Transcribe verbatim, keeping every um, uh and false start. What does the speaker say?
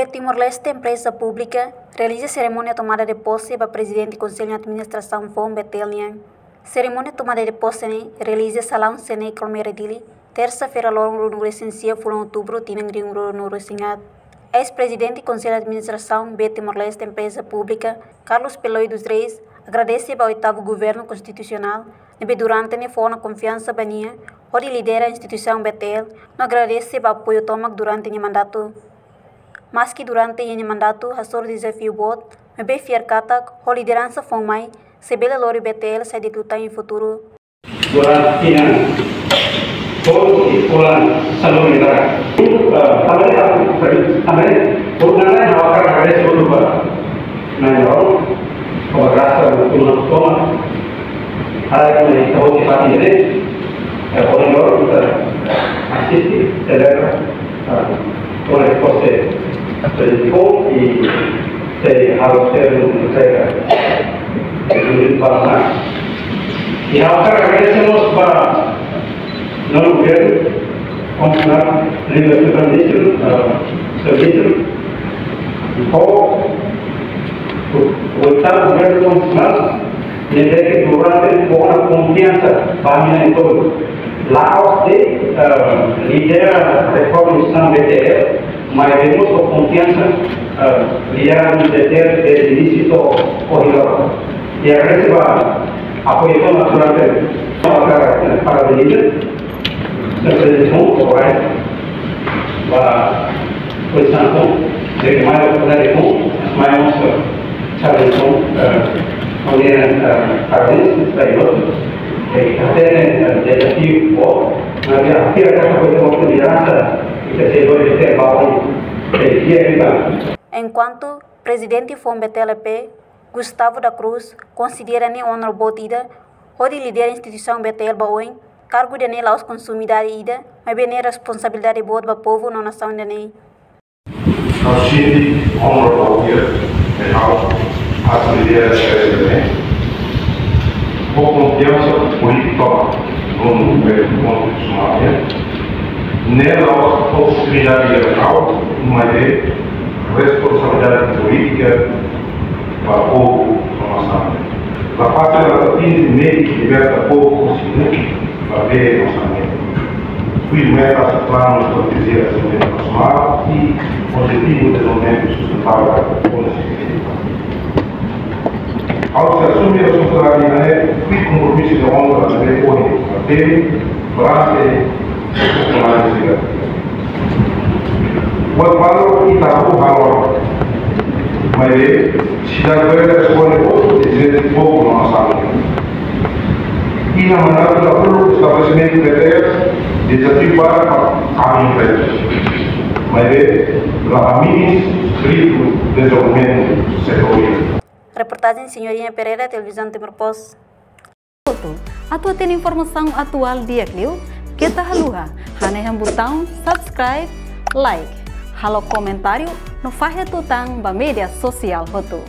Timor-Leste Empreza Públika realiza serimónia tomada de pose ba Prezidente Konsellu Administrasaun foun B T L nian. Serimónia tomada de pose ne'e realiza Salaun Sene Colmera Dili, tersa-feira, loron ruanulu-resin-sia fulan Outubru, tinan rihun rua-nulu-resin-haat. Eis-Prezidente Konsellu Administrasaun B Timor-Leste Empreza Públika, Carlos Peloy dos Reis, agradese ba oitavu governu konstitusionál ne'ebé durante ne'e fó ona konfiansa ba nia hodi lidera instituisaun B T L, no agradese ba apoiu tomak durante nia mandatu. Maski durante nia mandatu hasoru dezafiu boot, maibé fiar katak ho lideransa foun mai sei bele lori B T L sai de'it liután iha futuru. Durante tinan tolu i fulan sanulu nia laran. Eh, tanba ne'e, tanba ne'e, por nada, ha'u hakarak agradese uluk ba Nai Maromak, ho grasa no tun tomak, ha'u mai tau di pati ne'e, eh, ohin loron ita asiste, selebra, eh, tomak pose Prezidente foun i sei halo termu entrega de unit para. I ha'u hakarak agradese mós ba nonu governu konstitusionál, liuliu Primeiru-Ministru, eh, Sr. Ministru, ho oitavu governu konstitusionál, ne'ebé ke durante fó ona konfiansa ba ami na'in-tolu. La'ós de'it, eh, lidera reforma instituisaun B T L, maibé mós ho konfiansa, eh, lidera B T L dezde inísiu to'o ohin loron. I agradese ba apoiu tomak durante, para, parabeniza Sr. Prezidente foun, obrigadu ba pozisaun foun, de que mais oportunidade foun, mais mostra sabe foun, eh, onde, eh, parabéns, está aí outro, eh, até, eh, dezafiu boot, mas já fica com a oportunidade, que se vai ter valor, eh, que é que tá. Enkuantu Prezidente foun B T L P, Gustavo da Cruz, konsidera ne'e onra boot ida hodi lidera instituisaun B T L ba oin, kargu ida-ne'e la'ós konsumu idade ida, maibé ne'e responsabilidade boot ba povu no nasaun ida-ne'e. Ha'u sente onra boot ida, ne'e ha'u atu lidera ida-ne'e. Ho konfiansa polítika no governu konstitusionál, ne'e la'ós oportunidade ida ba ha'u, maibé responsabilidade polítika ba povu no nasaun. La fasil atu atinje meta liberta povu husi mukiba ba bee no saneamentu. Tuir metas, planu estratéjiku dezenvolvimentu nasionál i Objetivu Dezenvolvimentu Sustentável konsistente. Ha'u sei asume responsabilidade ne'e ho kompromisu no onra ne'ebé ohin hatene perante popularidade sira. Buat balu ita hahú halo, maibé seidauk bele responde hotu ba dezejus povu no nasaun. Iha mandatu dahuluk estabelesimentu B T L, dezafiu barak ba ami, maibé la haminis espíritu dezenvolvimentu setoriál. Reportajen Senhorinha Pereira, Televizaun Timor Post. Atu hatene informasaun atuál di'ak liu, keta haluha hanehan butaun subscribe, like, halo komentáriu no fahe tutan ba média sosiál hotu.